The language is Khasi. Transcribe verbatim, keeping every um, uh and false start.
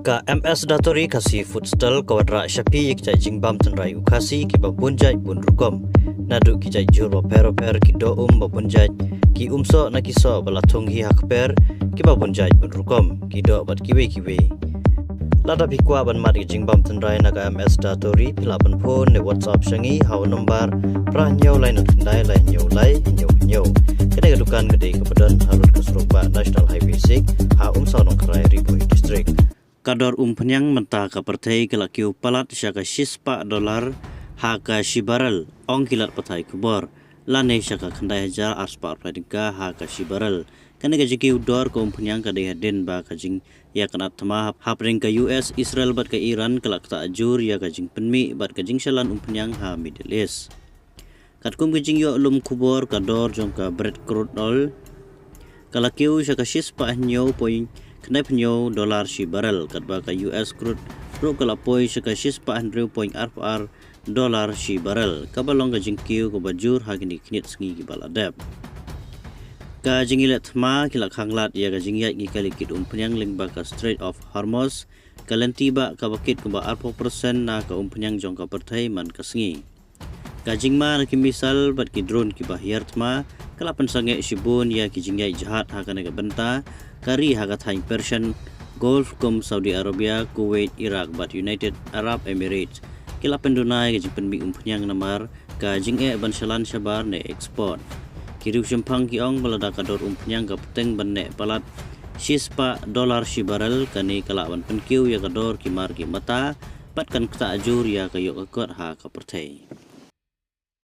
Ka M S Datori Khasi Food Stall ka wanrah sha phi ïa ki jait jingbam tynrai u Khasi kiba bun jait bun rukom. Naduh ki jait jhur bapher bapher, ki doh um babun jait, ki umsoh na ki soh ba la thung hi ha kper, kiba bun jait bun rukom, ki doh bad kiwei kiwei. Lada phi kwah ban mad ïa ki jingbam tynrai na ka M S Datori, phi lah ban phone ne WhatsApp sha ngi ha u nombar phra hynñiew lai nod khyndai lai hynñiew lai hynñiew hynñiew. Kane ka dukan ka dei kaba don harud ka surok bah National Highway six, ha Umsaw Nongkharai, Ri Bhoi District. Ka dor umphniang mynta ka pyrthei ka la kiew palat sha ka shispah dollar ha ka shi barrel, ong ki lad pathai khubor, lane sha ka khyndai hajar arspah arphew tyngka ha ka shi barrel. Kane ka jingkiew dor ka umphniang ka dei hadien ba ka jingïakynad thma hap-, hapdeng ka U S, Israel bad ka Iran ka la ktah jur ïa ka jingpynmih bad ka jingshalan umphniang ha Middle East. Katkum ka jingïoh lum khubor, ka dor jong ka Brent crude oil ka la kiew sha ka shispah hynñiew point khyndai phew hynñiew dollar shi barrel, katba ka U S crude ruh ka la poi sha ka shispah hynriew point arphew ar dollar shi barrel, kaba long ka jingkiew kaba jur ha kine ki khyndiat sngi kiba la dep. Ka jingïaleh thma ki la khanglad ïa ka jingïaid ngi kali kit umphniang lyngba ka Strait of Hormuz, ka lynti bah kaba kit kumba arphew percent na ka umphniang jong ka pyrthei man ka sngi. Ka jingma na ki missile bad ki drone kiba hiar thma ka la pynsangeh shibun ïa ki jingïaid jahaj ha kane ka bynta. Ka ri ha ka thaiñ Persian Gulf kum Saudi Arabia, Kuwait, Iraq bad United Arab Emirates ki la pynduna ïa ka jingpynmih umphniang namar ka jingeh ban shalan shabar ne export. Ki riew shemphang ki ong ba lada ka dor umphniang ka bteng ban neh palat shispah dollar shi barrel, kane ka lah ban pynkiew ïa ka dor ki mar ki mata bad kan ktah jur ïa ka ïoh ka kot ha ka pyrthei.